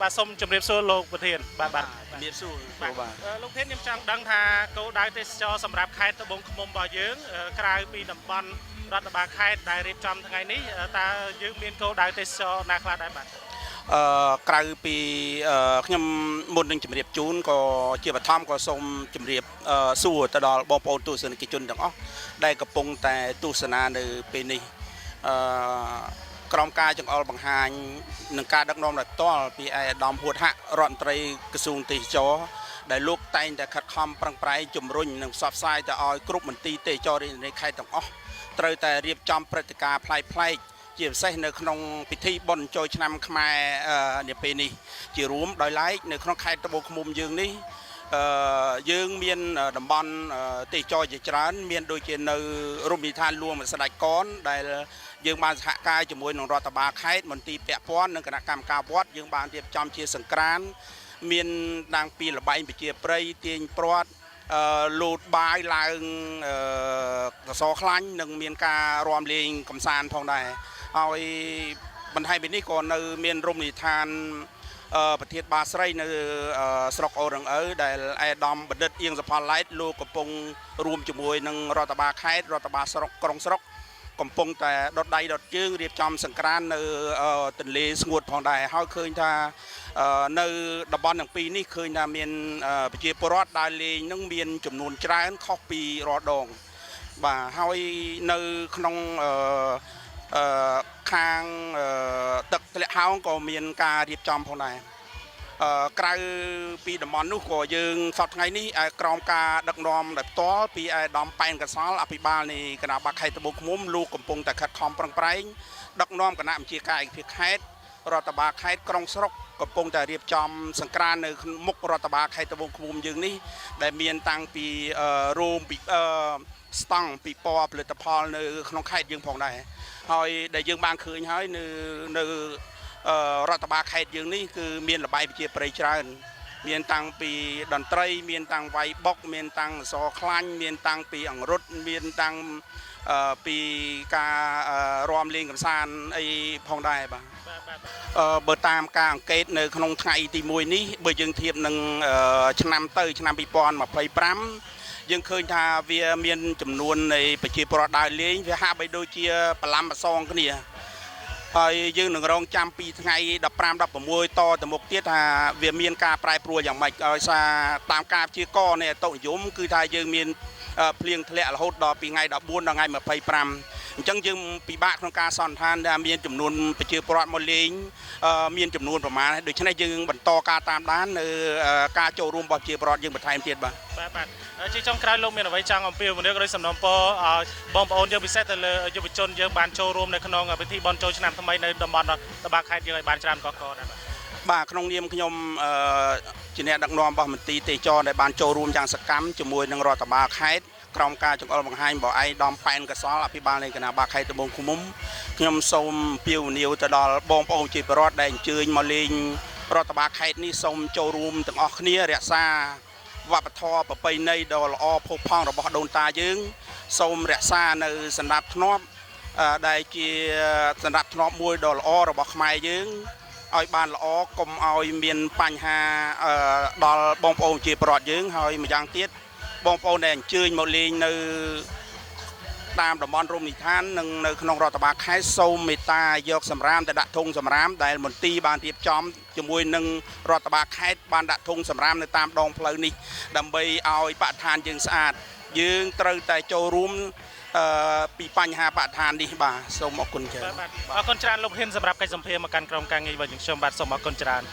បាទសូមជម្រាបសួរលោកប្រធានបាទបាទ ជំរាបសួរ បាទ បាទ លោកប្រធានខ្ញុំចង់ដឹងថាគោលដៅទេសចរសម្រាប់ខេត្តត្បូងឃ្មុំរបស់យើងក្រៅពីតំបន់រដ្ឋបាលខេត្តដែលរៀបចំថ្ងៃនេះតើយើងមានគោលដៅទេសចរណាខ្លះដែរបាទ ក្រៅពីខ្ញុំមុននឹងជម្រាបជូនក៏ជាបឋមក៏សូមជម្រាបសួរទៅដល់បងប្អូនទស្សនិកជនទាំងអស់ដែលកំពុងតែទស្សនានៅពេលនេះអឺក្រោមការចង្អុលបង្ហាញនិងការដឹកនាំដោយផ្ទាល់ពីឯកឧត្តមហួតហៈរដ្ឋមន្ត្រីក្រសួងទេសចរដែលលោកតែងតែខិតខំប្រឹងប្រែងជំរុញនិងផ្សព្វផ្សាយទៅឲ្យគ្រប់មន្ទីរទេសចររាជធានីខេត្តទាំងអស់ត្រូវតែរៀបចំព្រឹត្តិការណ៍ប្លែកៗ ជាពិសេសនៅក្នុងពិធីបុណ្យចូលឆ្នាំខ្មែរនាពេលនេះជារួមដោយឡែកនៅក្នុងខេត្តត្បូងឃ្មុំយើងនេះយើងមានតំបន់ទេសចរជាច្រើន មានដូចជានៅរមណីយដ្ឋានលួងស្ដេចកនដែលយើងបានសហការជាមួយនឹងរដ្ឋបាលខេត្តមន្ទីរពាក់ព័ន្ធនិងគណៈកម្មការវត្តយើងបានរៀបចំជាសង្ក្រានមានតាំងពីលបែងប្រជាប្រិយទាញព្រ័ត្រ លោតបាយឡើងកសខ្លាញ់និងមានការរាំលេងកំសាន្តផងដែរហើយបន្ថែមពីនេះក៏នៅមានរមណីយដ្ឋានប្រធានបាស្រីនៅស្រុកអូរងឪដែលឯកឧត្តមបណ្ឌិតអៀងសុផលឡែតលោកកំពុងរួមជាមួយនឹងរដ្ឋបាលខេត្តរដ្ឋបាលស្រុកក្រុងស្រុកកំពុងតែដុតដៃដុតជើងរៀបចំសង្ក្រាននៅទន្លេស្ងួតផងដែរហើយឃើញថានៅតំបន់ទាំងពីរនេះឃើញថាមានប្រជាពលរដ្ឋដើរលេងនឹងមានចំនួនច្រើនខុសពីរាល់ដងបាទហើយនៅក្នុងអឺអឺខាងទឹកធ្លាក់ហោងក៏មានការរៀបចំផងដែរក្រៅពីតំបន់នោះក៏យើងសប្តាហ៍ថ្ងៃនេះក្រោមការដឹកនាំដោយផ្ទាល់ពីឯកឧត្តមប៉ែនកសលអភិបាលនៃគណៈបក្សខេត្តត្បូងឃ្មុំលោកកំពុងតែខិតខំប្រឹងប្រែងដឹកនាំគណៈបញ្ជាការឯកភាពខេត្តរដ្ឋបាលខេត្តក្រុងស្រុកកំពុងតែរៀបចំសង្ក្រាននៅមុខរដ្ឋបាលខេត្តត្បូងឃ្មុំយើងនេះដែលមានតាំងពីរោមពីស្តង់ពីពណ៌ផលិតផលនៅក្នុងខេត្តយើងផងដែរហើយដែលយើងបានឃើញហើយនៅនៅរដ្ឋបាលខេត្តយើងនេះគឺមានលបាយប្រជាប្រិយច្រើន មានតាំងពីតន្ត្រី មានតាំងវាយបុកមានតាំងសខ្លាញ់មានតាំងពីអង្រុតមានតាំងពីការរាំលេងកម្សាន្តអីផងដែរបាទ បាទបាទ បើតាមការអង្កេតនៅក្នុងថ្ងៃទី1នេះបើយើងធៀបនឹងឆ្នាំទៅឆ្នាំ2025យើងឃើញថាវាមានចំនួននៃប្រជាពលរដ្ឋដើរលេងវាហាក់បីដូចជាប្រឡាំប្រសងគ្នាហើយយើងនឹងរងចាំពីថ្ងៃ15 16តទៅមុខទៀតថាវាមានការប្រែប្រួលយ៉ាងម៉េចដោយសារតាមការព្យាករណ៍នៃអតុនិយមគឺថាយើងមានភ្លៀងធ្លាក់រហូតដល់ពីថ្ងៃ14ដល់ថ្ងៃ25អញ្ចឹងយើងពិបាកក្នុងការសន្និដ្ឋានថាមានចំនួនប្រជាពលរដ្ឋមកលេងមានចំនួនប្រមាណដូច្នេះយើងបន្តការតាមដាននៅការចូលរួមរបស់ប្រជាពលរដ្ឋយើងបន្ថែមទៀតបាទ បាទបាទជាចុងក្រោយលោកមានអ្វីចង់អំពាវនាវឬសំណូមពរឲ្យបងប្អូនយើងពិសេសទៅលើយុវជនយើងបានចូលរួមនៅក្នុងពិធីបុណ្យចូលឆ្នាំថ្មីនៅតំបន់រដ្ឋបាលខេត្តយើងឲ្យបានច្រើនកកដែរបាទ បាទក្នុងនាមខ្ញុំជាអ្នកដឹកនាំរបស់មន្ទីរទេសចរដែលបានចូលរួមយ៉ាងសកម្មជាមួយនឹងរដ្ឋបាលខេត្តក្រោមការចង្អុលបង្ហាញរបស់ឯកឧត្តមប៉ែនកសលអភិបាលនៃគណៈបាលខេត្តត្បូងឃ្មុំខ្ញុំសូមពាវនាវទៅដល់បងប្អូនជាពលរដ្ឋដែលអញ្ជើញមកលេងរដ្ឋបាលខេត្តនេះសូមចូលរួមទាំងអស់គ្នារក្សាវប្បធម៌ប្រពៃណីដ៏ល្អផូរផង់របស់ដូនតាយើងសូមរក្សានៅសន្តិភាពដែលជាសន្តិភាពមួយដ៏ល្អរបស់ខ្មែរយើងឲ្យបានល្អកុំឲ្យមានបញ្ហាដល់បងប្អូនជាប្រដ្ឋយើងហើយម្យ៉ាងទៀតបងប្អូនដែលអញ្ជើញមកលេងនៅតាមតំបន់រមណីយដ្ឋាននិងនៅក្នុងរដ្ឋបាលខេត្តសូមមេត្តាយកសម្រាមទៅដាក់ធុងសម្រាមដែលមន្ទីរបានរៀបចំជាមួយនឹងរដ្ឋបាលខេត្តបានដាក់ធុងសម្រាមនៅតាមដងផ្លូវនេះដើម្បីឲ្យបរិស្ថានយើងស្អាតយើងត្រូវតែចូលរួមពីបញ្ហាបរិស្ថាននេះបាទសូមអរគុណច្រើន បាទអរគុណច្រើនលោកហ៊ានសម្រាប់កិច្ចសម្ភារមកកាន់ក្រុមការងាររបស់យើងខ្ញុំបាទសូមអរគុណច្រើន